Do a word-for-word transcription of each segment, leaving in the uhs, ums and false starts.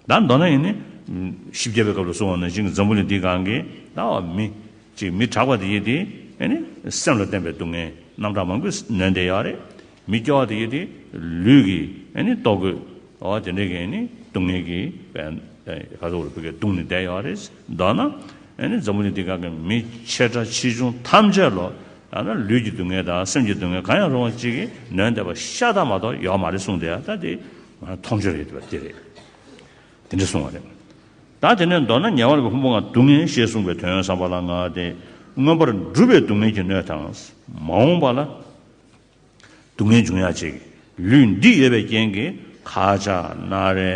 ད་མདོར་ན་ཡིན་ནི། བཞི་བརྒྱ་པའི་སྐབས་ལ་གསུངས་པ་ནང་བཞིན་འཛམ་བུ་གླིང་འདིའི་སྒང་གི་ད་བ་མི་ཅིག་མི་དྲག་པ་དེ་ཡིན་ཏེ། ཨེ་ནི་སེམས་ལ་བརྟེན་པའི་སྡུག་བསྔལ་རྣམ་གྲངས་མང་པོས་ནོན་བསྡད་ཡོད་རེད། མི་སྐྱོ་བ་དེ་ཡིན་ཏེ་ལུས་ཀྱི་ཨེ་ནི་ལྟོ་གོས། འོ་དེ་འདྲའི་གི་ཨེ་ནི་སྡུག་བསྔལ་གྱིས་བས་ག་ཚོད་རེད་བུ་གའི་གདུང་ནས་བསྡད་ཡོད་རེད། མདོར་ན་ཨེ་ནི་འཛམ་བུ་གླིང་འདི་སྒང་གི་མི་ཆེ་ཕྲ་ཆེ་ཆུང་ཐམས་ཅད་ལ་ཡང་ན་ལུས་ཀྱི་སྡུག་བསྔལ་དང་སེམས་ཀྱི་སྡུག་བསྔལ་གང་ཡང་རུང་བ་ཅིག་གིས་ནོན་བསྡད་པ་ཤ་སྟག་མ་གཏོགས་ཡོད་མ་རེད་གསུངས་བསྡད་ཡ། ད་དེ་ང་མཐོང་ཆོས་ཡོད་པ་དེ་རེད། དེ་འདྲ་གསུངས་པ་རེད། ད་དེ་ནས་མདོར་ན་ཉེ་བར་གྱི་ཕུང་པོ་ལྔ་སྡུག་བསྔལ་ཞེས་གསུངས་པའི་དོན་ཡང་བསམ་པ་ལ་ང་སྟེ། མངོན་པར་འགྲུབ་པའི་སྡུག་བསྔལ་གྱི་སྣོད་དང་། མ་འོངས་པ་ལ་སྡུག་བསྔལ་འབྱུང་ཡ་ཅིག་ལུས་འདི་ཡོད་པའི་རྐྱེན་གྱིས་ཁ་ཆག་ན་རེ།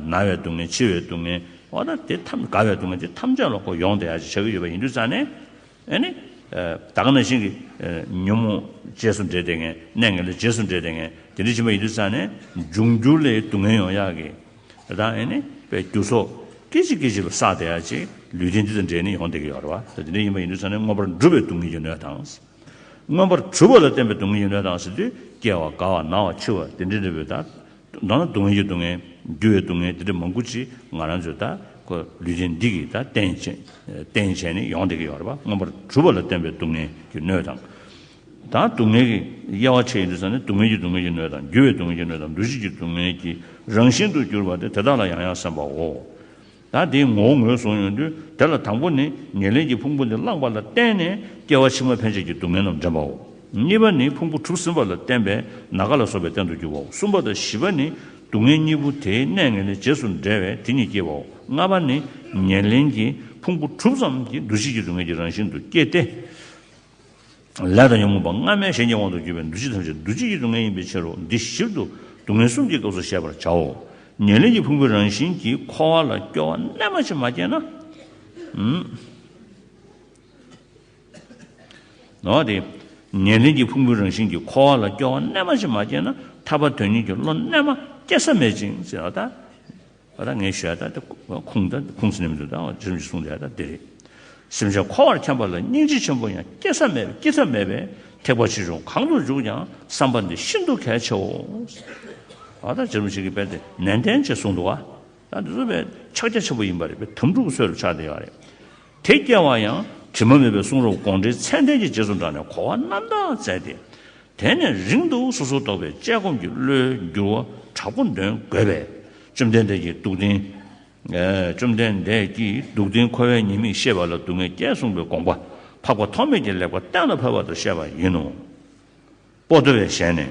ན་བའི་སྡུག་བསྔལ། འཆི་བའི་སྡུག་བསྔལ། འོ་ན་དེ་ཐམས་རྒ་བའི་སྡུག་བསྔལ་དེ་ཐམས་ཅད་ལ་ཁོ་ཡོང་བསྡད་ཡ་ཅིག་ཆགས་ཀྱི་ཡོད་པ་ཡིན་དུས་ཙང་ནས། ཨེ་ནི། ད་ག་ནང་བཞིན་གྱི་ཉོན་མོངས་རྗེས་སུ་འབྲེལ་བསྡད་མཁན། གནས་ངན་ལས་རྗེས་སུ་འབྲེལ་བསྡད་མཁན་དེ་འདྲ་ཕྱིན་པ་ཡིན་དུས་ཙང་ནས་འབྱུང་འགྱུར་ལ་སྡུག་བསྔལ་ཡོང་ཡག་གི། ད་ཨེ་ནི་པའི་རྒྱུ་ཚོགས་སྐད་ཅིག་སྐད་ཅིག་ལ་བསགས་བསྡད་ཡག་ཅིག་ལུས་རྟེན་འདི་དང་འབྲེལ་ནས་ཡོང་བསྡད་ཀྱི་ཡོད་རེད་བ། ད་དེ་འདྲ་ཡིན་པ་ཡིན་དུས་ཙང་ནས་མངོན་པར་འགྲུབ་པའི་སྡུག་བསྔལ་གྱི་སྣོད་དང་། མངོན་པར་གྲུབ་པ་ལ་བརྟེན་པའི་སྡུག་བསྔལ་གྱི་སྣོད་དང་ཟེར་དུས་སྐྱེ་བ་རྒ་བ་ན་བ་འཆི་བ་དེ་འདྲ་འདྲ་བའི་ད། མདོར་ན་སྡུག་བསྔལ་གྱི་སྡུག་བསྔལ། འགྱུར་བའི་སྡུག་བསྔལ་དེ་འདྲ་མང་པོ་ཅིག་ང་རང་ཚོས་ད་ཁོ་ལུས་རྟེན་འདི་གིས་ད་རྟེན་བྱས། རྟེན་བྱས་ནས་ཡོང་བསྡད་ཀྱི་ཡོད་རེད་པ། མངོན་པར་གྲུབ་པ་ལ་བརྟེན་པའི་སྡུག་བསྔལ་གྱི་སྣོད་དང་། ད་སྡུག་བསྔལ་གྱི་དབྱེ་བ་ཕྱེ་ཡིན་དུས་ཙང་ནས་སྡུག་བསྔལ་གྱི་སྡུག་བསྔལ་གྱི་སྣོད་དང་། འགྱུར་བའི་སྡུག་བསྔལ་གྱི་སྣོད་དང་། འདུ་བྱེད་ཀྱི་སྡུག་བསྔལ་གྱི་རང་བཞིན་དུ་གྱུར་པ་སྟེ་དེ་དག་ལ་ཡང་ཡང་སེམས་པའོ། ད་དེའི་ངོ་བོ་ངོས་བཟུང་ཡོང་དུས་དེ་ལ་དང་པོ་ནི་ཉེར་ལེན་གྱི་ཕུང་པོ་འདི་བླངས་པ་ལ་བརྟེན་ནས་སྐྱེ་བ་ཕྱི་མ་ཕན་ཆད་ཀྱི་སྡུག་བསྔལ་རྣམས་འདྲེན་པའོ། གཉིས་པ་ནི་ཕུང་པོ་གྲུབ་ཟིན་པ་ལ་བརྟེན་པས་ན་རྒ་ལ་སོགས་པའི་རྟེན་དུ་གྱུར་པའོ། གསུམ་པ་དང་བཞི་པ་ནི་སྡུག་བསྔལ་གཉིས་པོ་དེའི་གནས་ངན་ལས་རྗེས་སུ་འབྲེལ་བས་དེ་ཉིད་བསྐྱེད་པའོ། ལྔ་པ་ནི་ཉེར་ལེན་གྱི་ཕུང་པོ་གྲུབ་ཙམ་གྱིས་འདུ་བྱེད་ཀྱི་སྡུག་བསྔལ་གྱི་རང་བཞིན་དུ་སྐྱེ་སྟེ། ལས་དང་ཉོན་མོངས་པ་སྔ་མའི་གཞན་གྱི་དབང་དུ་གྱུར་པའི་འདུ་བྱེད་ཐམས་ཅད་འདུ་བྱེད་ཀྱི་སྡུག་བསྔལ་ཡིན་པའི་ཕྱིར་རོ། འདི་ཞིབ་ཏུ་སྡུག་བསྔལ་གསུམ་གྱི་སྐབས་སུ་བཤད་པར་བྱའོ། ཉེར་ལེན་གྱི་ཕུང་པོའི་རང་བཞིན་གྱིས་འཁོར་བ་ལ་སྐྱོ་བ་རྣལ་མ་ཞིག་མ་སྐྱེས་ན། ཨུམ། ནོ་དེ། ཉེར་ལེན་གྱི་ཕུང་པོའི་རང་བཞིན་གྱིས་འཁོར་བ་ལ་སྐྱོ་བ་རྣལ་མ་ཞིག་མ་སྐྱེས་ན་ཐར་པ་དོན་གཉེར་གྱི་བློ་རྣལ་མ་སྐྱེ་ས་མེད་ཅིང་ཟེར་བ་ད། ད་ངས་ཞུ་ཡ་ད་དེ་ཁུངས་ད་ཁུངས་སུ་ནེམ་དུ་ད་ཇི་ལྟར་གསུངས་ཡ་ད་དེ་རེད། སེམས་ཅན་འཁོར་བར་འཁྱམས་པ་ལ་སྙིང་རྗེ་ཆེན་པོ་ཡང་སྐྱེ་ས་མེད་པས། སྐྱེ་ས་མེད་པས་ཐེག་པ་ཆེ་ཆུང་གང་དུ་འཇུག་ཀྱང་བསམ་པ་འདི་ཤིན་ཏུ་གལ་ཆེའོ། ཨ་ད་ཇི་ལྟར་ཞིག་གི་དཔེ་དེ་ནན་ཏན་ཆེ་གསུངས་འདུག་བ། ད་འདི་ཚོ་དཔེ་ཕྱག་རྒྱ་ཆེན་པོ་ཡིན་པ་རེད། དཔེ་དམ་ཕྲུག་གི་ཚོད་ལ་ཆགས་བསྡད་ཡོད་རེད། དེ་སྐྱེ་བ་ཡང་དྲི་མ་མེད་པའི་གསུང་རབ་དགོངས་འགྲེལ་ཚད་ལྡན་གྱི་རྗེས་སུ་འབྲངས་ནས་གོ་བ་རྣམ་དག་མཛད་དེ། དེ་ནས་རིང་དུ་སོ་སོར་རྟོག་པའི་དཔྱད་སྒོམ་གྱི་བློའི་འགྱུར་བ་དྲག་པོ་འདོན་དགོས་པས། བཅོམ་ལྡན་འདས་ཀྱིས་སྡུག་བདེན། ཨེ། བཅོམ་ལྡན་འདས་ཀྱིས་སྡུག་བདེན་འཁོར་བའི་ཉེས་དམིགས་བཤད་པ་ལ་སྡུག་བསྔལ་བརྒྱད་གསུངས་པའི་དགོངས་པ་འཕགས་པ་ཐོགས་མེད་ཀྱི་ལེགས་པ་གཏན་ལ་ཕབ་པ་དང་བཤད་པ་ཡིན་ནོ། པོ་ཏོ་བའི་ཞལ་ནས།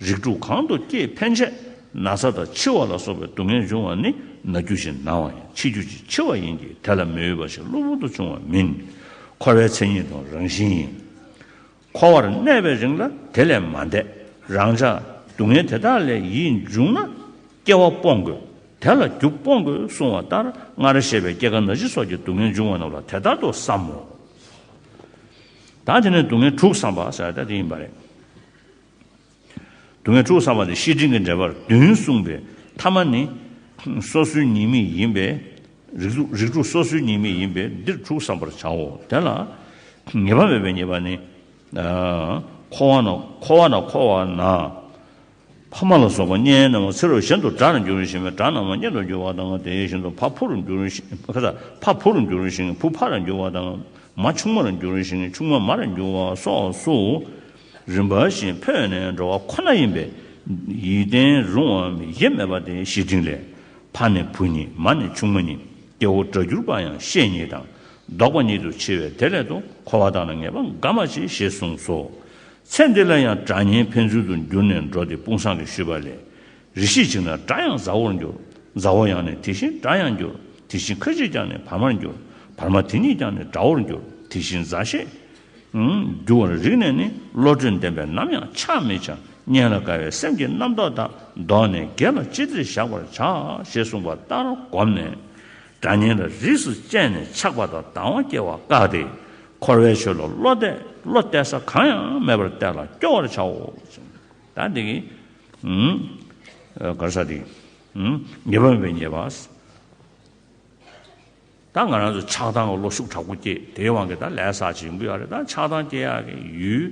རིགས་དྲུག་གང་དུ་སྐྱེས་ཕན་ཆད་ན་ཚ་དང་འཆི་བ་ལ་སོགས་པའི་སྡུག་བསྔལ་འབྱུང་བ་ནི་ན་རྒྱུ་ཞིག་ན་བ་ཡིན། འཆི་རྒྱུ་ཞིག་འཆི་བ་ཡིན་གྱི་དེ་ལ་མི་འོས་པ་ཞིག་གློ་བུར་དུ་བྱུང་བ་མིན། འཁོར་བའི་མཚན་ཉིད་དང་རང་བཞིན་ཡིན། འཁོར་བར་གནས་པའི་རིང་ལ་དེ་ལས་མ་འདས། རང་ཅག་སྡུག་བསྔལ་དེ་དག་ལས་ཡིད་འབྱུང་ན་སྐྱེ་བ་སྤོང་དགོས། དེ་ལ་རྒྱུ་སྤོང་དགོས་གསུང་བ་ལྟར་སྔར་བཤད་པའི་སྐྱེ་རྒ་ན་འཆི་སོགས་ཀྱི་སྡུག་བསྔལ་འབྱུང་བ་རྣམས་ལ་དེ་ལྟར་དུ་བསམ་མོ། ད་དེ་ནས་སྡུག་བསྔལ་དྲུག་བསམ་པ་ཟེར་ཡ་ད་དེ་ཡིན་པ་རེད། སྡུག་བསྔལ་དྲུག་བསམ་པ་དེ་བཤེས་སྤྲིང་གི་འགྲེལ་པར་བདུན་གསུངས་པའི་ཐ་མ་ནི་སོ་སོའི་ཉེས་དམིགས་ཡིན་པས། རིགས་དྲུག་རིགས་དྲུག་སོ་སོའི་ཉེས་དམིགས་ཡིན་པས་འདིར་དྲུག་བསམ་པར་བྱའོ། དེ་ལ་ངེས་པ་མེད་པའི་ཉེས་པ་ནི། ཨ། འཁོར་བ་ན་འཁོར་བ་ན་འཁོར་བ་ན། ཕ་མ་ལ་སོགས་པ་གཉེན་རྣམས་ཚེ་རབས་གཞན་དུ་དགྲ་རུ་འགྱུར་ཞིང་། དགྲ་རྣམས་གཉེན་དུ་འགྱུར་བ་དང་། དེ་བཞིན་དུ་ཕ་བུ་རུ་འགྱུར་ཞིང་། ཁ་ས་ཕ་བུ་རུ་འགྱུར་ཞིང་བུ་ཕ་རུ་འགྱུར་བ་དང་། མ་ཆུང་མ་རུ་འགྱུར་ཞིང་ཆུང་མ་མ་རུ་འགྱུར་བ་སོགས་སུ། རིམ་པ་བཞིན་འཕོས་ནས་འགྲོ་བ་ཁོ་ན་ཡིན་པས་ཡིད་བརྟན་རུང་བའམ་ཡིད་མེད་པ་སྟེ་བཤེས་སྤྲིང་ལས། ཕ་ནི་བུ་ཉིད་མ་ནི་ཆུང་མ་ཉིད། སྐྱེ་བོ་དགྲར་གྱུར་པ་ཡང་བཤེས་ཉིད་དང་། བཟློག་པ་ཉིད་དུ་འཆི་བས་དེ་སླད་དུ་འཁོར་བ་དག་ན་ངེས་པ་འགལ་མ་མཆིས་ཞེས་གསུངས་སོ། ཚེ་འདི་ལ་ཡང་དགྲ་གཉེན་ཕན་ཚུན་དུ་འགྱུར་ནས་འགྲོ་སྟེ་དཔུང་བཟང་གིས་ཞུས་པ་ལས། རེ་ཞིག་ཅིག་ན་དགྲ་ཡང་མཛའ་བོར་འགྱུར། མཛའ་བོ་ཡང་ནི་དེ་བཞིན་དགྲ་ཡང་འགྱུར། དེ་བཞིན་ཁ་ཅིག་ཀྱང་ནི་བར་མར་འགྱུར། བར་མ་དེ་ཉིད་ཀྱང་ནི་དགྲ་བོར་འགྱུར། དེ་བཞིན་མཛའ་བཤེས་འགྱུར་བར་རིགས་ནས་ནི་བློ་གྲོས་ལྡན་པས་ནམ་ཡང་ཆགས་མི་བྱ། གཉེན་ལ་དགའ་བའི་སེམས་ཀྱིས་རྣམ་རྟོག་དག་བཟློག་ནས་དགེ་ལ་ཅི་བདེར་བཞག་པར་བྱ་ཞེས་གསུངས་པ་ལྟར་བསྒོམས་ནས། དགྲ་གཉེན་ལ་རིས་སུ་བཅད་ནས་ཆགས་པ་དང་སྡང་བ་སྐྱེ་བ་བཀག་སྟེ། འཁོར་བའི་ཆོས་ལ་བློ་གཏད་བློ་གཏད་ས་གང་ཡང་མེད་པར་གཏད་ལ་སྐྱོ་བར་བྱའོ། ད་འདི་གི་ཨུམ། ག་རེ་ཟེར་དེ། ཨུམ། ངེས་པ་མེད་པའི་ཉེས་པ། ད་ང་རང་ཚོ་ཆགས་སྡང་གི་བློ་ཤུགས་དྲག་པོ་སྐྱེས་དེའི་དབང་གིས་ད་ལས་བསགས་ཅིག་ཡོང་གི་ཡོད་རེད། ད་ཆགས་སྡང་སྐྱེ་ཡག་གི་ཡུལ།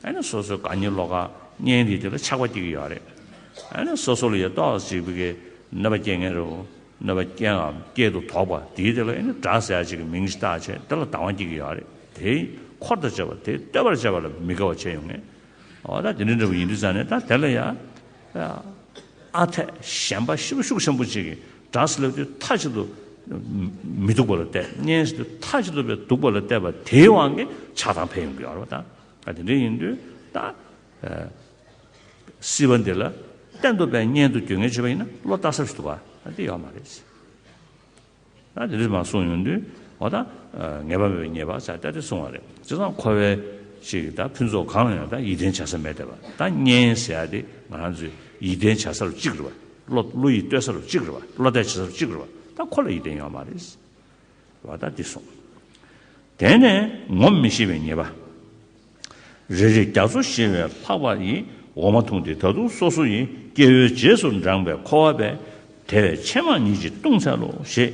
ཨ་ནི་སོ་སོའི་དགའ་ཉེ་བློ་དགའ་གཉེན་རིགས་དེ་ལ་ཆགས་པ་སྐྱེ་གི་ཡོད་རེད། ཨ་ནི་སོ་སོ་ལ་ཡ་ཏོག་ཙམ་ཅིག་བི་གའི་ གནོད་པ་སྐྱེལ་མཁན་རེད། གནོད་པ་སྐྱེལ་བའམ་སྐྱེལ་དུ་དོགས་པ་དེའི་དེ་ལ་ཨེ་ནི་དགྲ་ཟེར་ཡ་ཅིག་གི་མིང་ཞིག་བཏགས་བྱས་དེ་ལ་སྡང་བ་སྐྱེ་གི་ཡོད་རེད། དེ་འཁོར་དུ་བཅད་པ་དེ་བསྟོད་པར་བྱས་པ་ལ་མི་དགའ་བ་བྱས་ཡོང་ངེས། འོ་ད་དེ་འདྲ་འདྲ་བོ་ཡིན་དུས་ཙང་ནས་ད་དེ་ལ་ཡ་ཨ་འཐས་གཞན་པ་ཤི་བ་ཤུགས་ཆེན་པོ་ཅིག་གིས་དགྲ་ཟེར་ལབ་དུས་མཐའ་གཅིག་ཏུ་མི་སྡུག་པ་ལ་བལྟས། གཉེན་ཟེར་དུས་མཐའ་གཅིག་ཏུ་བས་སྡུག་པ་ལ་བལྟས་པ་དེའི་དབང་གིས་ཆགས་སྡང་འཕེལ་ཡོང་གི་ཡོད་རེད་བ། ད་ད་དེ་འདྲ་ཡིན་དུས་ད་སྲིད་པ་འདི་ལ་གཏན་དུ་བས་གཉེན་དུ་འགྱུར་ངེས་བྱེད་པ་ཡིན་ན་བློ་ལྟ་ས་ཞིག་འདུག་བ། ད་འདི་ཡོད་མ་རེད། ད་དེ་འདྲ་མ་གསུངས་ཡོང་དུས་འོ་ད་ངེས་པ་མེད་པའི་ཉེས་པ་ཟེར་ད་དེ་གསུང་བ་རེད། བྱས་ཙང་འཁོར་བའི་ཞིག་ད་ཕུན་ཚོགས་གང་ལ་ཡང་ད་ཡིད་བརྟན་བྱ་ས་མེད་བསྡད་པ། ད་གཉེན་ཟེར་ཡ་དེ་ང་རང་ཚོས་ཡིད་བརྟན་བྱ་ས་རུ་གཅིག་རེད་བ། བློ་བློ་ཡིད་གཏོད་ས་རུ་གཅིག་རེད་བ། བློ་གཏད་བྱེད་ས་རུ་གཅིག་རེད་བ། ད་འཁོར་ལ་ཡིད་བརྟན་ཡོད་མ་རེད་བ། ད་དེ་གསུངས། དེ་ནས་ངོམས་མི་ཤེས་པའི་ཉེས་པ། རེ་རེ་རྒྱ་མཚོ་བཞེས་པའི་ལྷགས་པ་ཡིས། འོ་མ་འཐུངས་ཏེ་ད་དུང་སོ་སོ་ཡི། སྐྱེ་བོའི་རྗེས་སུ་འབྲངས་པའི་འཁོར་བ་པས། དེ་བས་ཕྱེ་མར་ཉིད་ཀྱིས་བཏུང་འཚལ་ལོ། ཞེས་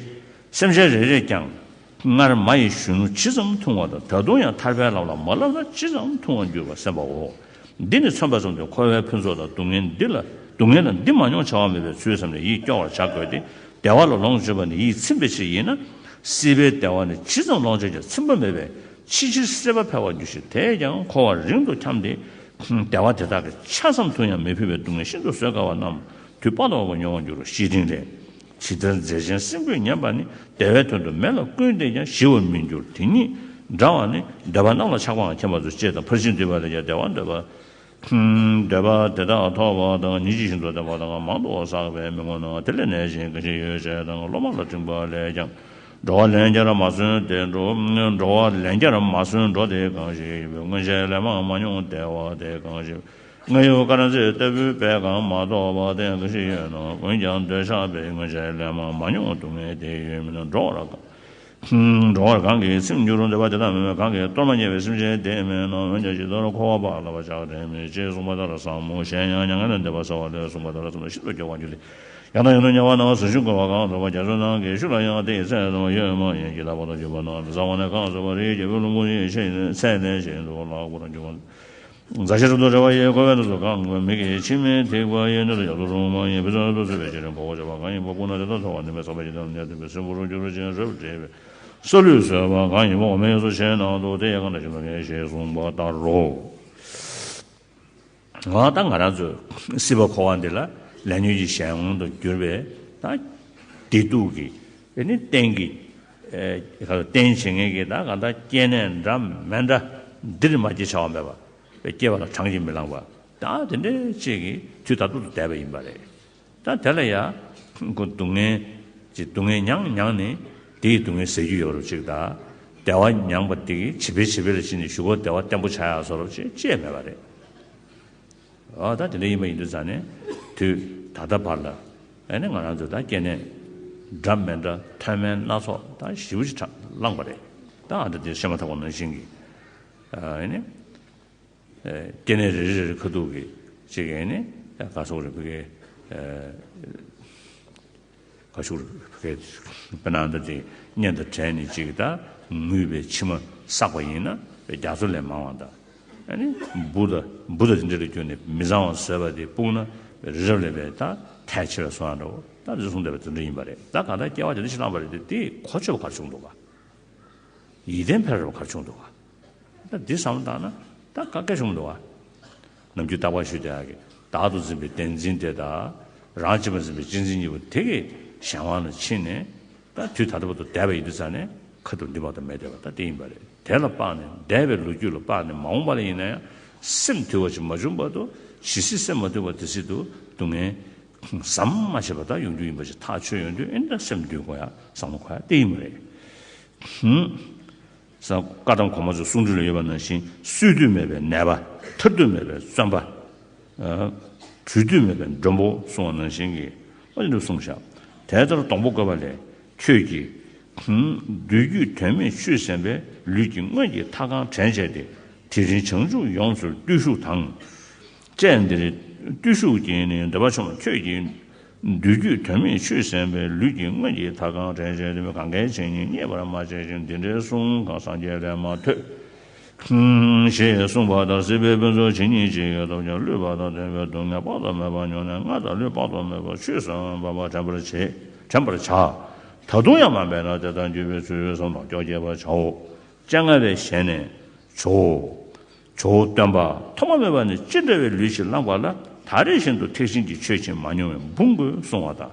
སེམས་ཅན་རེ་རེས་ཀྱང་སྔར་མ་ཡི་གཞོན་ནུ་ཇི་ཙམ་འཐུང་བ་དང་ད་དུང་ཡང་ཐར་པའི་ལམ་ལ་མ་བསླབས་ན་ཇི་ཙམ་འཐུང་བར་འགྱུར་བ་སེམས་པའོ། འདི་ནི་མཚོན་པ་ཙམ་དུ་འཁོར་བའི་ཕུན་ཚོགས་དང་སྡུག་བསྔལ་འདི་ལ་སྡུག་བསྔལ་དང་འདི་མ་མྱོང་བྱ་བ་མེད་པའི་ཚུལ་བསམ་ནས་ཡིད་སྐྱོ་བར་བྱ་དགོས་ཏེ། བདེ་བ་ལ་ལོངས་སྤྱོད་པ་ནི་ཡིད་ཚིམ་པའི་ཕྱིར་ཡིན་ན། སྲིད་པའི་བདེ་བ་ནི་ཇི་ཙམ་ལོངས་སྤྱོད་ཀྱང་ཚིམ་པ་མེད་པས་ཕྱི་ཕྱིར་སྲེད་པ་འཕེལ་བར་འགྱུར་ཞིང་། དེས་ཀྱང་འཁོར་བ་རིང་དུ་འཁྱམས་ཏེ། བདེ་བ་དེ་དག་གི་ཆ་ཙམ་དུ་ཡང་མི་ཕོད་པའི་སྡུག་བསྔལ་ཤིན་ཏུ་བཟོད་དཀའ་བ་རྣམས་དུས་དཔག་ཏུ་མེད་པ་མྱོང་བར་འགྱུར་རོ། ཞེས་དྲིས་ཏེ། ཇི་ལྟར་མཛེ་ཅན་སྲིན་པོས་ཉེན་པ་ནི། བདེ་བའི་དོན་དུ་མེ་ལ་བསྐུས་ཏེ་ཀྱང་ཞི་བར་མི་འགྱུར། དེ་ཉིད་འདྲ་བ་ནི་འདོད་པ་རྣམས་ལ་ཆགས་པའང་མཁྱེན་པ་ཚུལ་ཅེས་དང་། ཕར་ཕྱིན་བསྡུས་པ་ལས་ཀྱང་བདེ་བ་འདོད་པ། འདོད་པ་དེ་དག་ཐོབ་པ་དང་ཉིད་ཀྱི་ཞིང་དུ་བདེ་བ་དང་མང་དུ་བསགས་པས་མི་ངོམས་ན། དེ་ལས་གནས་ཤིང་གང་ཞིག་ཡོད་ཅེས་དང་། སློབ་མ་ལ་འབྲིང་བ་ལས་ཀྱང་། འགྲོ་བ་ལན་བརྒྱར་མ་སོན་ཏེ་འགྲོ། འགྲོ་བ་ལན་བརྒྱར་མ་སོན་འགྲོ་དེ་གང་ཞིག་ཡིན་པས། སྔོན་ཆད་ལན་མང་མ་མྱོང་བདེ་བ་དེ་གང་ཞིག། སྔར་ཡང་དཀར་མཛེས་ལྟ་བུའི་དཔལ་གང་མ་ཐོབ་པ་དེ་གང་ཞིག་ཡོད་ན། འོན་ཀྱང་འདོད་ཆགས་པས་སྔོན་ཆད་ལན་མང་མ་མྱོང་སྡུག་བསྔལ་དེ་ཡོད་མིན་ན། འགྲོ་བ་གང་འགྲོ་བ་གང་གིས་ཚིམ་འགྱུར་འདོད་པ་དེ་དག་མེད་པས། གང་གིས་གཏོར་མ་རྙེད་པའི་སེམས་ཅན་དེ་མེད་ན། འོན་ཀྱང་ཇི་ལྟར་འཁོར་བ་བག་ལ་བ་ཆགས་དྲན་མེད་ཅེས་གསུངས་པ་ལྟར་བསམ་མོ། གཞན་ཡང་མྱ་ངན་ལས་འདས་པ་ཟེར་བ་ལས་གསུངས་པ་ལྟར་བསམ་ན་ཤིན་ཏུ་སྐྱོ་བར་འགྱུར་ཏེ། ཡང་དང་ཡང་དུ་དམྱལ་བ་ན་གཟུགས་ཅན་བཀོལ་བ་གང་ཐོབ་པ། རྒྱ་མཚོའི་ནང་གི་ཤུགས་ལ་ཡང་དེ་ཡི་ཚད་དུ་ཡོད་མ་ཡིན། ཇི་ལྟ་བར་དུ་གྱུར་པ་ན་དེ་ཚ་བ་ནས་གང་སོས་པ། རིའི་རྒྱལ་པོའི་ལྷུན་པོ་ཡི་ཚད་ནས་ཆེ་རུ་ལྷག་པར་འགྱུར་བ། རྫ་ཆེན་རབ་ཏུ་བཀྲུས་པ་ཡིས་ཁོ་བོའི་ནང་དུ་གང་མིག་གི་མཆི་མས་ཐིགས་པ་ཡིས་སྣོད་དུ་ཡོད་དོ་རུང་མ་ཡིན། ཕུན་སུམ་ཚོགས་པའི་ཕྱིར་འབོ་བར་བྱ་བ་གང་ཡིན་པ་སྤུངས་ན་དེ་དག་ཐོབ་པ་ནི་མེ་ཚ་བ་ཡི་དམ་ལས་ཐོན་པའི་སྲིན་བུར་འགྱུར་ཞིང་རབ་བཀྲུས་པའི་སོ་ལུས་ཟོས་པ་གང་ཡིན་པ་འོ་མའི་གཡས་སུ་ཆེན་ནང་དུ་དེ་ཡང་གང་འདྲ་ཞིག་ལ་ངེས་ཞེས་གསུངས་པ་ལྟར་རོ། འོ་ད་ང་རང་ཚོ་སྲིད་པ་འཁོར་བ་འདི་ལ་ལས་ཉོན་གྱི་གཞན་དབང་དུ་གྱུར་པའི་ད་བདེ་སྡུག་གི་ཨེ་ནི་རྟེན་གྱི་ཨེ་ག་ལ་རྟེན་བྱེད་མཁན་གྱི་ད་གང་ལྟར་སྐྱེ་གནས་འདྲ་མི་འདྲ་འདིར་མ་སྐྱེ་བྱ་བ་མེད་པ། སྐྱེ་བ་ལ་གྲངས་ཀྱིས་མི་ལངས་པ། ད་དེ་འདྲའི་ཅིག་གིས་དུས་ད་ལྟ་དུ་བསྡད་པ་ཡིན་པ་རེད། ད་དེ་ལ་ཡང་ཁོ་སྡུག་བསྔལ་ཅིག་སྡུག་བསྔལ་མྱངས་མྱངས་ནས་དེ་ཡི་སྡུག་བསྔལ་ཟད་རྒྱུ་ཡོད་རུ་ཅིག་ད་བདེ་བ་མྱངས་པ་དེ་གིས་བྱིས་པའི་བྱིས་པའི་ལ་ཕྱིན་ནས་གཞུག་གུ་བདེ་བ་བརྟན་པོ་ཆགས་ཡག་བཟོ་རུ་ཅིག་ཅེས་མེད་པ་རེད། ཨ་ད་དེ་འདྲ་ཡིན་པ་ཡིན་དུས་ཙང་ནས་དུས་ད་ལྟ་བར་ལ་ཨ་ནི་ང་རང་ཚོ་ད་སྐྱེ་གནས་འདྲ་མི་འདྲ་མཐོ་དམན་སྣ་ཚོགས་ད་ཞེ་པོ་ཅིག་བླངས་པ་རེད། ད་ཨ་ད་དེ་བཤད་མ་ཐག་པ་ནང་བཞིན་གྱི་ཨ་ནི། སྐྱེ་གནས་རེ་རེ་རེ་རེ་ཁ་ཐུག་གི་ཅིག་ཡིན་ནི་ག་སོག་རེ་ཕ་གི་ག་ཤུག་རེ་ཕ་གི་དཔེར་ན་འདི་དེ་གཉེན་དང་བྲལ་ནས་ཅིག་ད་ངུས་པའི་མཆི་མ་བསགས་པ་ཡིན་ན་རྒྱ་མཚོ་ལས་མང་བ་དང་། ཨ་ནི་འབུ་དང་འབུ་དང་དེ་འདྲ་ལ་གྱུར་ནས་མི་གཙང་བ་བཟོས་པ་དེ་སྤུངས་ན་རི་རབ་ལས་པའི་ད་ཐལ་ཆེ་བའི་སོང་ཡང་འདྲ་བོ་ད་རི་གསུངས་བསྡད་པ་དེ་འདྲ་ཡིན་པ་རེད། ད་གང་ལྟར་སྐྱེ་བ་དེ་འདྲ་ཞིག་བླངས་པ་རེད་དེ་དེ་གོ་ཆོད་པ་ག་རེ་བྱུང་འདུག་ག་ཡིད་བརྟན་འཕེལ་རབས་ག་རེ་བྱུང་འདུག་ག་ད་འདི་བསམ་བློ་བཏང་ན་ད་དཀའ་སྐད་བྱུང་འདུག་ག་ནམ་རྒྱུན་རྟག་པར་ཞུས་བསྡད་ཡག་གི་བདག་ཏུ་འཛིན་པའི་བདེན་འཛིན་དེ་དང་རང་གཅེས་པར་འཛིན་པའི་གཅེས་འཛིན་གཉིས་པོ་དེ་གི་གཞན་དབང་ལ་ཕྱིན་ནས་ད་དུས་ད་ལྟ་བར་དུ་བསྡད་པ་ཡིན་དུས་ཙང་ནས་ཁ་ཐུག་འདི་མ་གཏོགས་མེད་བསྡད་པ་ད་དེ་ཡིན་པ་རེད། དེ་ལ་དཔག་ནས་འདས་པའི་ལོ་རྒྱུས་ལ་དཔག་ནས་མ་འོངས་པ་ལ་ཡིན་ན་ཡང་སེམས་དུལ་བ་ཞིག་མ་བྱུང་བར་དུ་ཇི་སྲིད་སེམས་མ་དུལ་བ་དེ་སྲིད་དུ་སྡུག་བསྔལ་ཟམ་མ་ཆད་པ་ད་ཡོང་རྒྱུ་ཡིན་པ་ཞིག་ཐག་ཆོད་ཡོང་དུས་ཨེ་འདྲ་སེམས་འདུལ་དགོས་ཡ་བསམ་བློ་འཁོར་ཡ་དེ་ཡིན་པ་རེད། ཧུམ། ས་བཀའ་གདམས་གོང་མ་ཚོའི་གསུང་སྒྲོས་ལ་ཡོད་པ་ནང་བཞིན་སོས་དུས་མེད་པའི་ནད་པ། ཐར་དུས་མེད་པའི་བཙོན་པ། ཨ་བྲོས་དུས་མེད་པའི་མགྲོན་པོ་གསུངས་པ་ནང་བཞིན་གྱི་ཨ་ནི་འདུག་གསུངས་བཞག་དེ་ལྟར་སྡོང་པོ་བཀོད་པ་ལས་ཁྱོད་ཀྱིས་ཧུམ། བདུད་རྒྱུད་དོན་མེད་ཆོས་ཟད་པའི་ལུས་ཀྱི་དངོས་ཀྱི་མཐའ་གང་དྲན་བྱས་ཏེ། དེ་རིང་བྱང་ཆུབ་ཡོངས་སུ་བརྟུལ་ཞུགས་དང་། བཅས་འདིར་བརྟུལ་ཞུགས་ཀྱིས་ནི་འདོད་པ་ཆུང་ཁྱོད་ཀྱིས། བདུད་རྒྱུད་དོན་མེད་ཆོས་ཟད་པའི་ལུས་ཀྱི་དངོས་ཀྱི་མཐའ་གང་དྲན་བྱས་ཏེ། གང་གཱའི་བྱེད་ཉིད་བརྙས་པར་མ་བྱས་ཤིང་། འདི་འདྲའི་གསུང་གང་སངས་རྒྱས་ལས་མ་ཐོས། ཞེས་གསུངས་པ་ལྟར། སྲིད་པའི་ཕུན་ཚོགས་ཇི་སྙེད་ཅིག་ཐོབ་ཀྱང་། བསླུས་པ་དང་བདེན་པའི་སྡུག་བསྔལ་དཔག་ཏུ་མེད་པ་མྱོང་ནས། ང་དང་ལུས་དཔག་ཏུ་མེད་པ་ཆོས་སུའང་འབད་པ་དྲན་པར་བྱེད། དྲན་པར་བྱ། ད་དུང་ཡང་མ་འབད་ན་དེ་ལྟར་འགྱུར་བའི་ཚུལ་བསམ་དང་སྐྱོ་བྱེད་པར་བྱའོ། སྤྱན་སྔ་བའི་ཞལ་ནས་ཇོ་བོ། ཇོ་བོ་སྟོན་པ་ཐོག་མ་མེད་པ་ནས་ཅི་འདྲ་བའི་ལུས་ཤིག་བླངས་པ་ལ། ད་རེས་བཞིན་དུ་ཐེག་ཆེན་གྱི་ཆོས་ཀྱིས་མ་མྱོང་བའི་འབུམ་དགོས་གསུང་བ་དང་།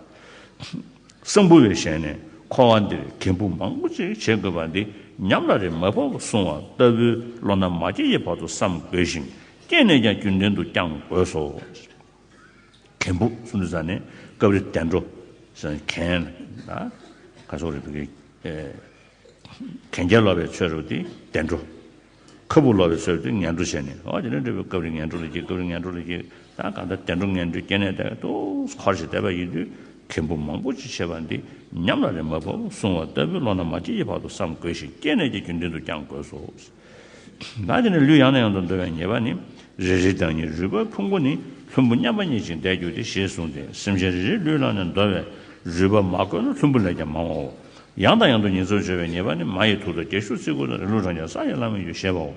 གསང་ཕུ་བའི་ཞལ་ནས། འཁོར་བ་འདིར་གད་འབུ་མང་པོ་ཅིག་བྱེད་དགོས་པ་འདི་ཉམས་ལ་རེ་མ་བབ་གསུང་བ་ལྟ་བུའི་བློ་སྣ་མ་སྐྱེས་ཀྱི་བར་དུ་བསམ་དགོས་ཤིང་། སྐྱེས་ནས་ཀྱང་རྒྱུན་ལྡན་དུ་བསྐྱང་དགོས་སོ། གད་འབུ་གསུང་དུས་ཙ་ནས་སྐབས་རེ་བདེ་འགྲོ་ཟེར་གན་ལ། ག་སོགས་རེ་བི་གི་གན་རྐྱལ་ལོག་པའི་ཚོད་རུ་དེ་བདེ་འགྲོ། ཁ་སྦུག་ལོག་པའི་ཚོད་དེ་ངན་འགྲོ་བྱས་ནས། འོ་དེ་ནས་འབྲས་བུ་སྐབས་རེ་ངན་འགྲོ་ལ་སྐྱེ། སྐབས་རེ་ངན་འགྲོ་ལ་སྐྱེ། ད་གང་ལྟར་བདེ་འགྲོ་ངན་འགྲོའི་སྐྱེ་གནས་དེ་ཏོག་འཁོར་ཞིག་བསྡད་པ་ཡིན་དུས། གད་འབུ་མང་པོ་ཅིག་བྱས་པ་འདི་ཉམས་ལ་རེ་མ་བབ་གསུང་བ་ལྟ་བུའི་བློ་སྣ་མ་སྐྱེས་ཀྱི་བར་དུ་བསམ་དགོས་ཤིང་། སྐྱེས་ནས་ཀྱང་རྒྱུན་ལྡན་དུ་བསྐྱང་དགོས་སོ། ད་དེ་ནས་ལུས་ཡང་ནས་ཡང་དུ་འདོར་བའི་ཉེས་པ་ནི། རེ་རེའི་བདག་ཉིད་རུས་པ་ཕུང་པོ་ནི། ལྷུན་པོ་མཉམ་པ་ཉིད་ཅིག་འདས་གྱུར་ཏེ། ཞེས་གསུངས་ཏེ། སེམས་ཅན་རེ་རེའི་ལུས་ལ་ནི་འདོར་བའི་རུས་པ་མ་བཀོད་ན་ལྷུན་པོ་ལས་ཀྱང་མང་བའོ། ཡང་དང་ཡང་དུ་ཉེས་ཚབས་ཆོད་པའི་ཉེས་པ་ནི། མ་ཡི་དུག་དང་རྒྱ་ཤུག་ཚིག་ཁུ་དང་། རི་ལུ་གྲང་རྐྱང་ས་ཡི་ལྷ་མིན་སྐྱུ་ཞེས་པའོ།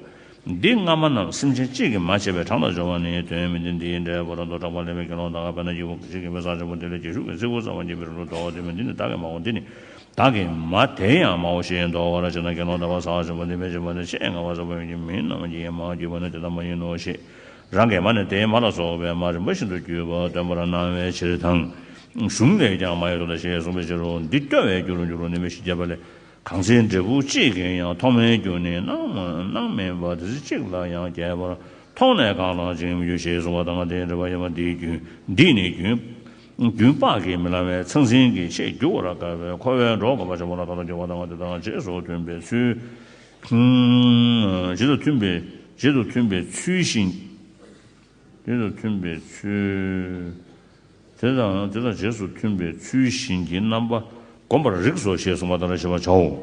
འདི་སྔ་མ་རྣམས་སེམས་ཅན་གཅིག་གིས་མ་བྱས་པའི་གྲངས་དང་སྦྱོར་བ་ནི། དོན་མི་ལྡན་འདི་ཡི་འབྲས་བུ་རང་དུ་གྲགས་པ་ལེན་པའི་དགེ་སློང་དག་ག། དཔེར་ན་སྐྱེས་བུ་གཅིག་གིས་མེ་བསང་ཆེན་པོ་འདི་ལས་རྒྱ་ཤུག་གི་ཚིག་ཁུ་བསགས་པ་ཉིད་པའི་རི་ལུ་དོར་བ། དོན་མི་ལྡན་འདི་ནི་བདག་གིས་མ་བྱས་པ་ཡིན་ནོ་ཞེས་འདོར་བ་ར། བྱས་ན་དགེ་སློང་དག་པ་བསང་ཆེན་པོ་འདི་མེ་བྱེད་པ་ནི་ཆེས་ངལ་བ་ཟབ་པ་ཡིན་གྱི་མིན་ནམ། ཡིན་ཡང་མར་བརྒྱུད་པ་ནི་དེ་ལྟ་མ་ཡིན་ནོ་ཞེས། རང་གིས་མ་ནས་དེའི་མ་ལ་སོགས་པའི་མ་རིམ་པ་བཞིན་དུ་བརྒྱུད་པ་སྟོན་པར་གནང་བའི་ཕྱིར་དང་། གཞུང་ལས་ཀྱང་མ་ཡི་དུག་དང་ཞེས་གསུངས་པའི་ཕྱིར་རོ། འདི་སྐྱོ་བའི་རྒྱུ་རུ་འགྱུར་རོ། ནུས་མེད་བཞི་བརྒྱ་པ་ལས། གང་ཚེ་འབྲས་བུ་གཅིག་གིས་ཡང་། ཐོག་མའི་རྒྱུ་ནི་སྣང་སྣང་མིན་པ། དེ་ཚེ་གཅིག་ལ་ཡང་། རྒྱས་པར་མཐོང་ནས་གང་ལ་འཇིགས་མི་འགྱུར། ཞེས་གསུངས་པ་དང་། དེའི་འགྲེལ་པ་ཡོད་པ་འདིའི་རྒྱུན། འདིས་ནི་རྒྱུན། རྒྱུན་དཔག་གིས་མི་ལང་བའི་མཚང་འཛིན་གྱི་ཆེས་འགྱུར་བར་དཀའ་བའི་འཁོར་བའི་འགྲོ་དགོས་པ་ཆེན་པོ་ལ་ཐོག་མཐའ་གྱུར་པ་དང་། དེ་དང་རྗེས་སུ་མཐུན་པའི་ཚུལ། རྗེས་སུ་མཐུན་པའི། རྗེས་སུ་མཐུན་པའི་ཚུལ་བཞིན། རྗེས་སུ་མཐུན་པའི་ཚུལ། དེ་དང་དེ་དང་རྗེས་སུ་མཐུན་པའི་ཚུལ་བཞིན་གྱི་རྣམ་པ་བསྒོམ་པར་རིགས་སོ་ཞེས་གསུངས་པ་ལྟར་བྱེད་པར་བྱའོ།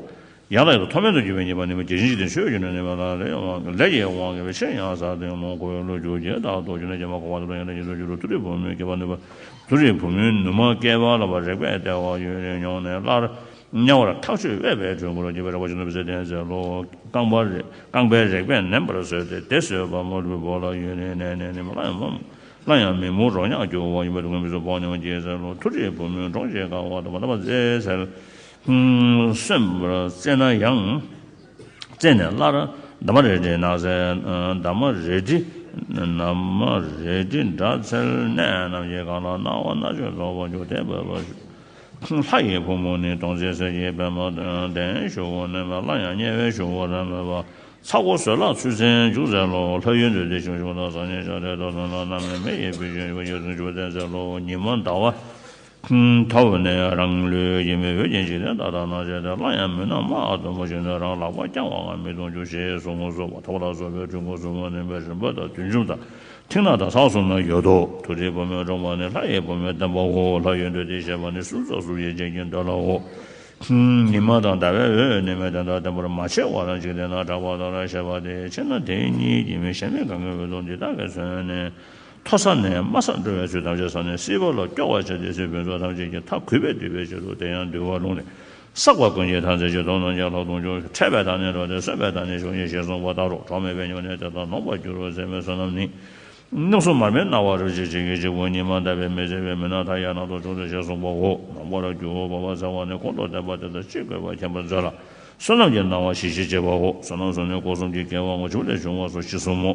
ཡང་དང་ཡང་དུ་མཐོ་དམན་དུ་གྱུར་པའི་ཉེས་པ་ནི། མི་རྒྱལ་ཆེན་འཇིག་རྟེན་ཆོས་ཀྱི་ནི་མེད་ལ། ལས་ཀྱི་དབང་གིས་ཆེས་ཡང་ཟག་སྟེ། ལོངས་སྐུའི་བློ་འགྱུར་གྱི་བདག་ཏུ་གྱུར་ནས། སྐྱེས་པ་འཁོར་བ་དུ་ཡང་ནས་ཡང་དུ་འགྱུར་རོ། མཐོ་རིས་བུ་མོའི་སྐྱེས་པ་ནུས་པ། མཐོ་རིས་བུ་མོའི་ནུ་མ་སྐྱེས་པ་ལ་བ་རེག་པས་ལྟེ་བ་གཡོན་རིང་མྱོང་ནས་སླར། དམྱལ་བར་ཐག་ཆོད་འོས་པའི་གྲོད་ཁོག་ལ་སྐྱེས་པའི་རེག་པ་ཅན་དུ་བི་ཟེར་བསྟན་ཟེར་ལོ། རྐང་པ་རེག་རྐང་པའི་རེག་པས་མནན་པར་བཟོས་ཏེ། དེ་བཟོད་པ་མ་ལུས་པ་ལ་ཡོད་ནས་ནས་ནས་ནས་སླར་ཡང་མི་སླར་ཡང་མི་མོ་རོ་མྱགས་རྒྱུ་བ་ཡིན་པ་དུ་ངན་མི་བཟོད་བོགས་ཉམས་སྐྱེས་ཟེར་ལོ། མཐོ་རིས་བུ་མོའི་འབྲོང་ཆེན་དཀར་བ་དང་མ་དམ་པ་རྫས་ཟེར། གསོན་པར་རྩེ་ན་ཡང་། རྩེ་ནས་སླར་འདབ་མ་རལ་གྲི་ནགས་ཚལ། འདབ་མ་རལ་གྲི་འདབ་མ་རལ་གྲི་འདྲ་ཚལ་གནས་རྣམས་ཀྱི་སྒང་ལ་སྣང་བ་སྣ་ཚོགས་རྫོགས་པར་གྱུར་ཏེ་འབད་པ། ལྷ་ཡི་བུ་མོ་ནི་དོང་ཙེ་ཟེར་གྱི་པདྨ་ལྡན་ཞུ་བོ་ནི་མ་སླར་ཡང་དམྱལ་བའི་ཞུ་བོ་ར་མེད་པ། ཚ་ཁོ་བཟོད་གླགས་ཚུལ་ཚན་འཇུག་ཟེར་ལོ། ལྷ་ཡུལ་འདོད་དེ་ཞུ་ཞུ་དང་ཟག་ཉལ་ཤ་ཐལ་དོ་སོང་ལ་རྣམ་སྨིན་མེ་ཡི་བུ་ཆུན་ཡོད་ཚུལ་འཇུག་བསྟན་ཟེར་ལོ། ཉི་མ་ཟླ་བ་ཐོབ་ནས་རང་ལུས་ཡིན་པའི་འོད་ཀྱི་འཇིག་རྟེན་ལྟ་ལྟ་ན་བྱས་ཏེ། སླར་ཡང་མུན་ནག་དམར་དམ་པོ་ཞིག་ནས་རང་ལག་པ་བརྐྱང་བ་ངང་མི་གཏོང་རྒྱུ་ཞེས་གསུངས་སོ། ཐོབ་ལ་སོགས་པའི་འཁྲུལ་འཁོར་གསུམ་པོ་ནི་མེ་རིམ་པ་དང་བདུད་འཇོམས་དང་། མཐིང་ནག་དང་ས་གསུམ་ན་ཡོད་དོ། མཐོ་རིས་བུ་མོའི་འབྲོང་པ་ནི་ལྷ་ཡི་བུ་མོའི་བསྟན་པའོ། ལྷ་ཡུལ་འདོད་དེ་ཞེས་པ་ནི་གསུམ་རྩ་གསུམ་ཡན་ཆད་ཀྱི་འདོད་ལའོ། ཉི་མ་དང་ཟླ་བའི་འོད་ནི་མེ་དེ་དག་བརྟན་པོར་མ་ཕྱེ་བར་འཇིག་རྟེན་ན་གྲགས་པ་ལྟར་བཤད་པ་དེ་ཕྱིར་ན་དེ་ཉིད་ཀྱི་མི་གཞན་མི་གང་གི་འོད་སྟོང་འདི་དག་གིས་མཚོན་ནས་མཐོ་ས་ནས་དམའ་སར་འགྲོ་བའི་ཚུལ་ཐམས་ཅད་བསམ་ནས་སྲིད་པ་ལ་སྐྱོ་བར་བྱས་ཏེ། སྲིད་ཕུན་ཚོགས་ཐམས་ཅད་ཀྱི་མཐའ་གུས་པས་བཏུད་པའི་ཕྱིར་དུ། དེ་ཡང་འདུལ་བ་ལུང་ནས། བསགས་པ་ཀུན་གྱི་མཐར་འཛིན་ཅིང་། དོན་རྣམས་ཀྱང་ལྷག་མཐོང་འགྱུར། འཕྲད་པའི་མཐའ་ནི་འགྲོ་སྟེ། གསོན་པའི་མཐའ་ནི་ཞུགས་ཉིད་ཞེས་གསུངས་པ་ལྟར་རོ། གྲོགས་མེད་པའི་སྨྱུང་གནས་དེ་དག་ནོངས་པར་འགྱུར་རོ་ཟེར་མི་བསོད་ནམས་ནི། གནམ་གསུམ་མར་མེ་སྣང་བ་རབ་བྱེད་ཅིག་གིས་གཅིག་པུ་ཉི་མ་ལྟ་བུའི་མི་བརྩེ་བའི་མུན་ནག་མཐའ་ཡས་རྣམ་རྟོག་བྱུང་སྟེ་ཞེས་གསུངས་པའོ། ནོངས་པར་འགྱུར་བ་བ་ཟེར་བ་ནི་གོང་དུ་བསྟན་པ་དེ་དག་ཅི་དགོས་པ་མཁྱེན་པར་མཛོད་ལ། བསོད་ནམས་ཀྱི་སྣང་བ་ཞི་ཞིང་བྱེད་པའོ། བསོད་ནམས་གསུམ་ནི་སྒོ་གསུམ་གྱི་དགེ་བ་དངོས་གྲུབ་ལས་བྱུང་བ་སོགས་ཞི་གསུམ་མོ།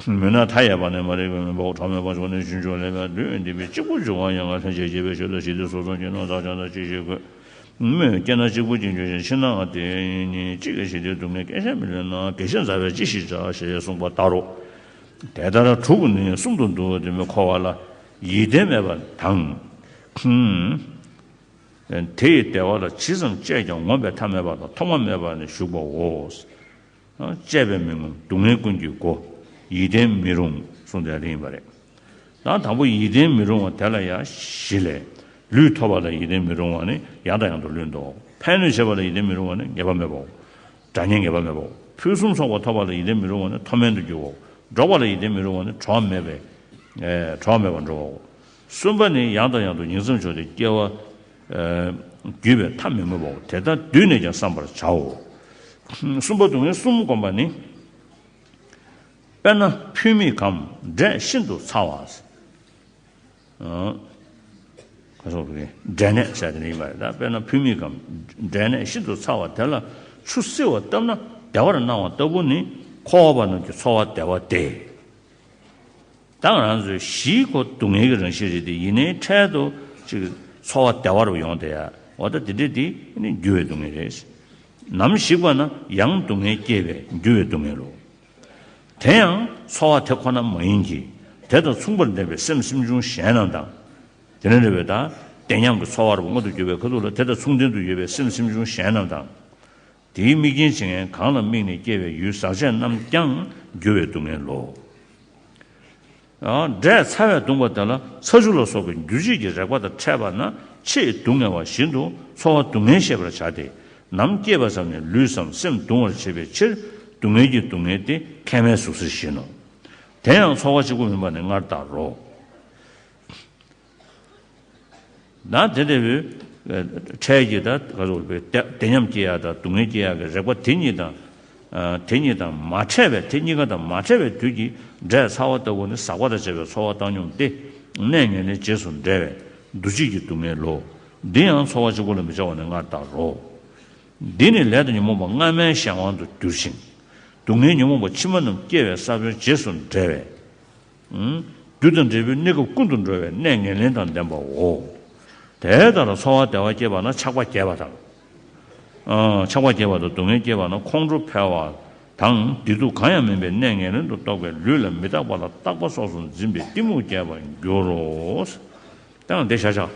མུན་ནག་མཐའ་ཡས་པ་ནི་མ་རིག་པའི་མུན་པའོ། གྲོགས་མེད་པ་མཆོག་ནི་རྒྱུན་ཞུགས་ལེགས་པའི་ལུས་འདི་པའི་གཅིག་པུ་འབྱུང་བ་ཡང་ང་ལྷན་ཅིག་སྐྱེས་པའི་ཆོས་དང་ཞི་བདེ་སོགས་གསུམ་གྱི་སྣང་བ་ཀྱང་དང་ཅི་ཞིག་དགོས། སྨོས་སྐྱེ་ན་གཅིག་པུ་གཅིག་འབྱུང་ཞིང་། འཆི་ནའང་དེ་ཉིད་གཅིག་གི་ཞི་བདེའི་སྡུག་བསྔལ་སྐད་ཆ་མི་ལེན་ན། དགེ་བཤེས་མཛའ་བས་ཅི་ཞིག་བྱ་ཞེས་གསུངས་པ་ལྟར་རོ། དེ་ལྟར་དྲུག་ནི་གསུམ་དུ་འདུ་བ་དེ་མི་འཁོར་བ་ལ་ཡིད་བརྟན་མེད་པ་དང་། དེ་ཡི་བདེ་བ་ལ་ཇི་ཙམ་སྤྱད་ཀྱང་ངོམས་པའི་ཐབས་མེད་པ་དང་ཐོག་མ་མེད་པ་ནས་ཞུགས་པའོ། སྤྱད་པས་མི་ངོམས་སྡུག་བསྔལ་ཀུན་གྱི་སྒོ། ཡིད་བརྟན་མི་རུང་གསུངས་དེ་ཡིན་པ་རེད། ད་དང་པོ་ཡིད་བརྟན་མི་རུང་བ་དེ་ལ་ཡང་བཞི་ལས། ལུས་ཐོབ་པ་ལ་ཡིད་བརྟན་མི་རུང་བ་ནི་ཡང་དང་ཡང་དུ་ལུས་འདུག་ཕན་གནོད་བྱེད་པ་ལ་ཡིད་བརྟན་མི་རུང་བ་ནི་ངེས་པ་མེད་པའོ། དགྲ་གཉེན་ངེས་པ་མེད་པའོ། ཕུན་སུམ་ཚོགས་པ་ཐོབ་པ་ལ་ཡིད་བརྟན་མི་རུང་བ་ནི་མཐོ་དམན་དུ་འགྱུར་བའོ། འགྲོགས་པ་ལ་ཡིད་བརྟན་མི་རུང་བ་ནི་གྲོགས་མེད་པའི་གྲོགས་མེད་པར་འགྲོ་བའོ། གསུམ་པ་ནི་ཡང་དང་ཡང་དུ་ཉིང་མཚམས་འཇོག་སྟེ་སྐྱེ་བ་བརྒྱུད་པའི་མཐའ་མི་ངོམས་པའོ། དེ་ལྟར་བསྡུས་ནས་ཀྱང་བསམ་པར་བྱའོ། གསུམ་པ་སྡུག་བསྔལ་གསུམ་བསྒོམ་པ་ནི། དཔེར་ན་ཕུལ་མེད་ཁམས་འབྲས་ཤིན་ཏུ་ཚ་བ། ཨ། ཁ་སོགས་པའི་འབྲས་ནད་ཟེར་དེ་ཡིན་པ་རེད། ད་དཔེར་ན་ཕུལ་མེད་ཁམས་འབྲས་ནད་ཤིན་ཏུ་ཚ་བ་དེ་ལ་ཆུ་བསིལ་བ་བཏབ་ན་བདེ་བར་སྣང་བ་ལྟ་བུ་ནི་འཁོར་བ་པ་རྣམས་ཀྱི་ཚོར་བ་བདེ་བ་སྟེ། ད་ང་རང་ཚོའི་གཞིའི་ཁོ་སྡུག་བསྔལ་གྱི་རང་བཞིན་རེད་དེ། ཡིན་ནའི་འཕྲལ་དུ་ཅིག་ཚོར་བ་བདེ་བ་རུ་ཡོང་བསྡད་ཡ། འོ་ད་དེ་འདྲ་དེ་ནི་འགྱུར་བའི་སྡུག་བསྔལ་རེད། ནམ་ཞིག་པ་ན་ཡང་སྡུག་བསྔལ་སྐྱེས་པས་འགྱུར་བའི་སྡུག་བསྔལ་ལོ། དེ་ཡང་ཚོར་བ་དེ་ཁོ་ན་མ་ཡིན་གྱི། དེ་དང་མཚུངས་པར་ལྡན་པའི་སེམས་སེམས་བྱུང་གཞན་རྣམས་དང་། དེ་ནི་རེ་བའི་དང་། བདེ་ཉམས་ཀྱི་ཚོར་བ་རུ་མངོན་དུ་གྱུར་པའི་ཁ་ཐུག་ལ་དེ་དང་མཚུངས་ལྡན་དུ་ཡོད་པའི་སེམས་སེམས་བྱུང་གཞན་རྣམས་དང་། དེའི་དམིགས་རྐྱེན་བྱེད་མཁན་གང་ལ་དམིགས་ནས་སྐྱེ་བའི་ཡུལ་ཟག་བཅས་རྣམས་ཀྱང་འགྱུར་བའི་སྡུག་བསྔལ་ལོ། ཨ། འབྲས་ཚ་བས་གདུངས་པ་དེ་ལ་ཚ་ཆུ་ལ་སོགས་པའི་འགྱུར་བྱེད་ཀྱི་རེག་པ་དང་ཕྲད་པ་ན་ཆེས་སྡུག་བསྔལ་བ་བཞིན་དུ་ཚོར་བ་སྡུག་བསྔལ་ཤེས་པར་བྱ་སྟེ། ནམ་སྐྱེས་པ་ཙམ་ནས་ལུས་སམ་སེམས་གདུང་བར་བྱེད་པའི་ཕྱིར། སྡུག་བསྔལ་གྱི་སྡུག་བསྔལ་དེ་མཁལ་མའི་ཟུག་གཟེར་བཞིན་ནོ། དེ་ཡང་ཚོར་བ་གཅིག་པུ་མིན་པ་ནི་སྔར་ལྟར་རོ། ན་དེ་འདྲ་བའི་འཕྲལ་གྱི་ད་ག་ཚོད་པའི་བདེ་བདེ་ཉམས་སྐྱེ་ཡ་དང་སྡུག་བསྔལ་སྐྱེ་ཡ་གི་རེག་པ་དེ་གཉིས་དང་། དེ་གཉིས་དང་མ་ཕྲད་པའི། དེ་གཉིས་ཀ་དང་མ་ཕྲད་པའི་དུས་ཀྱི་འབྲས་ཚ་བ་ལྟ་བུ་ནི་ཟག་པ་དང་བཅས་པའི་ཚོར་བ་བཏང་སྙོམས་ཏེ། གནས་ངན་ལེན་རྗེས་སུ་འབྲེལ་བས་འདུ་བྱེད་ཀྱི་སྡུག་བསྔལ་ལོ། འདི་ཡང་ཚོར་བ་གཅིག་པུ་ལ་མི་བྱ་བ་ནི་སྔར་ལྟར་རོ། འདི་ནི་ལས་དང་ཉོན་མོངས་པ་སྔ་མའི་གཞན་དབང་དུ་འགྱུར་ཞིང་། སྡུག་བསྔལ་ཉོན་མོངས་པ་ཕྱི་མ་རྣམས་སྐྱེ་བའི་ས་བོན་རྗེས་སུ་འབྲེལ་བས། རྒྱུ་དང་འབྲས་བུའི་གནས་སྐབས་ཀུན་ཏུ་འགྲོ་བའི་གནས་ངན་ལེན་དང་ལྡན་པའོ། དེ་ལྟར་ཚོར་བ་བདེ་བ་སྐྱེས་པ་ན་ཆགས་པ་སྐྱེས་པ་དང་། ཨ། ཆགས་པ་སྐྱེས་པ་དང་སྡུག་བསྔལ་སྐྱེས་པ་ན་ཁོང་ཁྲོ་འཕེལ་བ་དང་བདེ་སྡུག་གང་ཡང་མིན་པའི་གནས་ངན་ལེན་དུ་རྟོག་པའི་ལུས་ལ་མི་རྟག་པ་ལ་རྟག་པ་སོགས་སུ་འཛིན་པའི་གཏི་མུག་སྐྱེ་བར་འགྱུར་རོ། དེའང་དེ་བཞག་བཞག